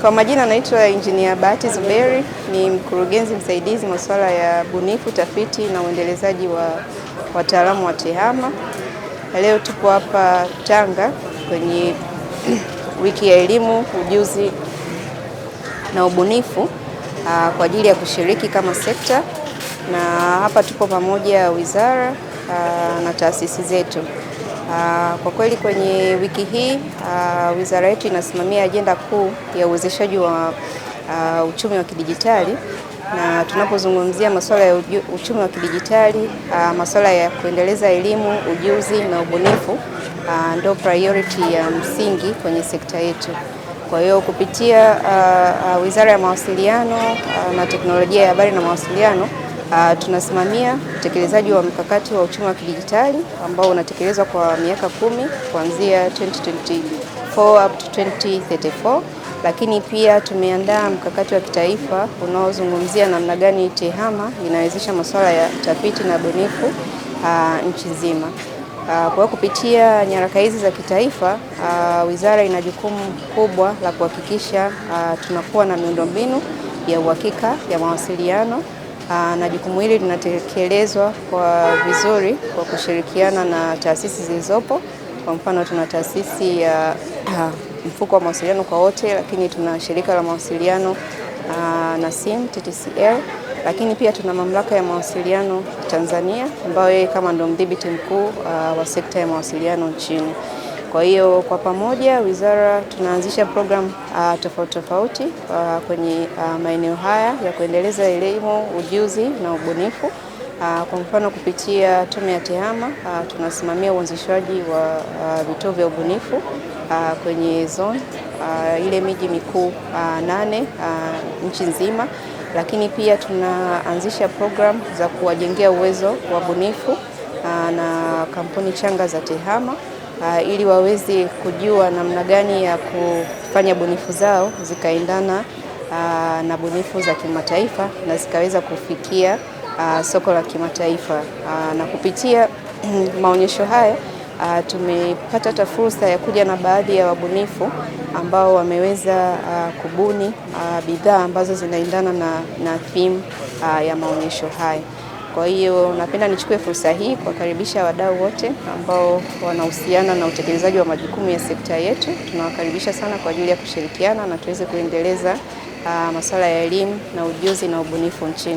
Kwa majina naitwa Engineer Bahati Zuberi, ni mkurugenzi msaidizi masuala ya bunifu, tafiti na uendelezaji wa wataalamu wa TEHAMA. Leo tupo hapa Tanga kwenye wiki ya elimu, ujuzi na ubunifu kwa ajili ya kushiriki kama sekta, na hapa tupo pamoja wizara na taasisi zetu. Kwa kweli kwenye wiki hii wizara yetu inasimamia ajenda kuu ya uwezeshaji wa uchumi wa kidijitali, na tunapozungumzia masuala ya uchumi wa kidijitali, masuala ya kuendeleza elimu, ujuzi na ubunifu ndio priority ya msingi kwenye sekta yetu. Kwa hiyo kupitia Wizara ya Mawasiliano na Teknolojia ya Habari na Mawasiliano, tunasimamia utekelezaji wa mkakati wa uchumi wa kidijitali ambao unatekelezwa kwa miaka 10 kuanzia 2024 up to 2034, lakini pia tumeandaa mkakati wa kitaifa unaozungumzia namna gani TEHAMA inawezesha masuala ya tafiti na bunifu nchi nzima. Kwa hiyo kupitia nyaraka hizi za kitaifa, wizara ina jukumu kubwa la kuhakikisha tunakuwa na miundombinu ya uhakika ya mawasiliano, na jukumu hili linatekelezwa kwa vizuri kwa kushirikiana na taasisi zilizopo. Kwa mfano tuna taasisi ya mfuko wa mawasiliano kwa wote, lakini tuna shirika la mawasiliano na simu TTCL, lakini pia tuna mamlaka ya mawasiliano Tanzania ambayo yeye kama ndo mdhibiti mkuu wa sekta ya mawasiliano nchini. Kwa hiyo kwa pamoja wizara tunaanzisha program tofauti tofauti kwenye maeneo haya ya kuendeleza elimu, ujuzi na ubunifu. Kwa mfano kupitia Tume ya TEHAMA tunasimamia uanzishwaji wa vituo vya ubunifu kwenye zone ile miji mikuu 8 nchi nzima, lakini pia tunaanzisha program za kuwajengea uwezo wabunifu na kampuni changa za TEHAMA ili waweze kujua namna gani ya kufanya bunifu zao zikaendana na bunifu za kimataifa na zikaweza kufikia soko la kimataifa. Na kupitia maonyesho haya tumepata hata fursa ya kuja na baadhi ya wabunifu ambao wameweza kubuni bidhaa ambazo zinaendana na theme ya maonyesho haya. Kwa hiyo napenda nichukue fursa hii kuwakaribisha wadau wote ambao wanahusiana na utekelezaji wa majukumu ya sekta yetu. Tunawakaribisha sana kwa ajili ya kushirikiana na tuweze kuendeleza masuala ya elimu na ujuzi na ubunifu nchini.